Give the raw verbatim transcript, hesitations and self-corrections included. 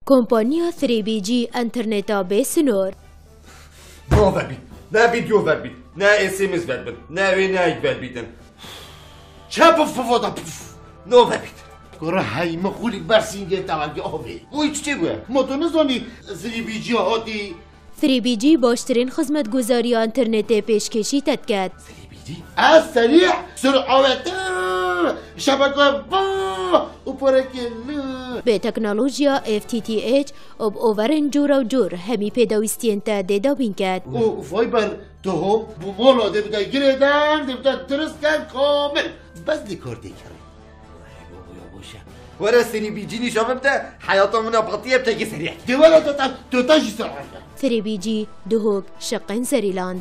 Kompaniya three B G, înterneta bê sinor. Ne vebît, ne vîdyo vebît, ne S M S vebin, ne wêneyek vebîtin. Çe pif pif da pif. Ne vebît. Kura hey, min xûlî ber sîngê te wekî avê. Oy, çi çê bûye? Ma tu nizanî three B G hatî? Three B G baştirîn xizmetguzariya înternetê pêşkêşî te diket. Three B G? Ez serî, sur'awetir, şebeke va û parekê li. Bi teknolojiya F T T H û bi overên cûra û cûr hemî pêdawîstiyên te dê dabîn ket. Û fiber, tu hom, bi mala dê bide girêdeng, dê bide dirist ken kamil. Bes dê kar tê kerê. Were serî bî cî nîşan bide, heyata min a patiye teke seriyek. Dê were tu te, tu te jî ser herde. Three B G, Duhok, Şeqên Serîland.